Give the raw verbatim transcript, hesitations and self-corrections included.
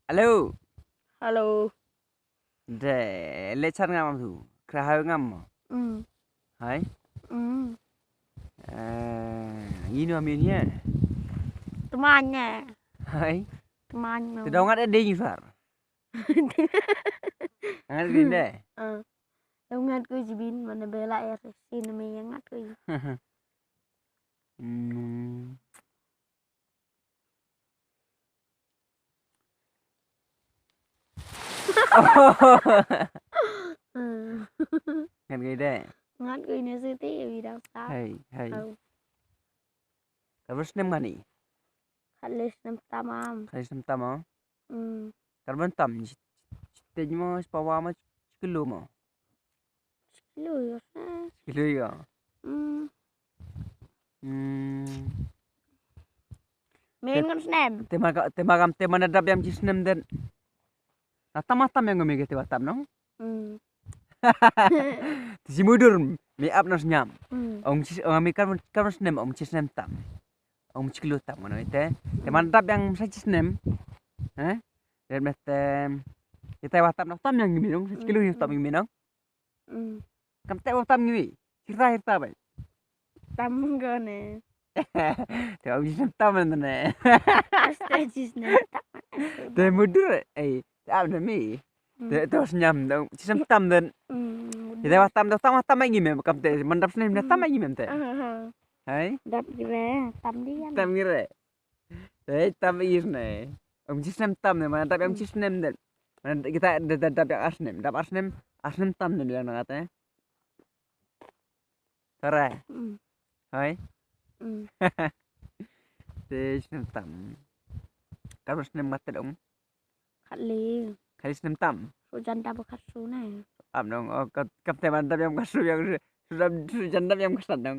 Hello. Hello. De, le chan ngam tu. Kra hai ngam mo. Mm. Hai. Mm. Eh, ino min ye. Teman ne. Hai. Teman no. Te dong ada ding sar. Ngat ding de. Ah. Dong ngat ko jibin mana bela ya sin me yang ngat ko. Hmm. Mm. Ngat gay de. Ngat ko ini siti ya bidang sa. Hai, hai. Au. Karbon snem ngani. Khalis nem tamam. Khalis nem tam mo. Mm. Karbon tam. Stage mo spawa mo. Kilo mo. Kilo ya. Kilo ya. Mm. Hmm. Mengon snem. Tema ka tema kam tema na dap yang snem den. Na tam tam yang ngami ke tema tam nong. Mm. Ti si mudur mi ap na snem. Mm. Ong si ong mi kam kam snem ong si snem tam. Ong si kilo tam ngono ite. Tema na dap yang sa si snem. Eh? Dan mete kita wa tam na tam yang ngami nong. Sa kilo yang tam ngami nong. Mm. Kam te wa tam ngami. Hirta hirta bai. Tam gone. Te ong si snem tam ne. Asta jis ne. Te mudur eh. Te ap na mi. Te te snem dong. Si snem tam den. Mm. Te wa tam dong tam tam ngi mem kam te man dap snem tam ngi mem te. Ah, ah. Hai. Dap gire tam di kan. Tam gire. Te tam is ne. Ong si snem tam ne man dap yang si snem den. Man kita de de dap yang asnem. Dap asnem asnem tam ne bilang na kata. Kare. Mm. Hai. Mm. Te snem tam. Karbon snem mate dong. Khalis. Khalis nem tam. Sujan dap khasu ne. Am dong. Oh, kap kap te man dap yang khasu yang sudah sujan dap yang khasan dong.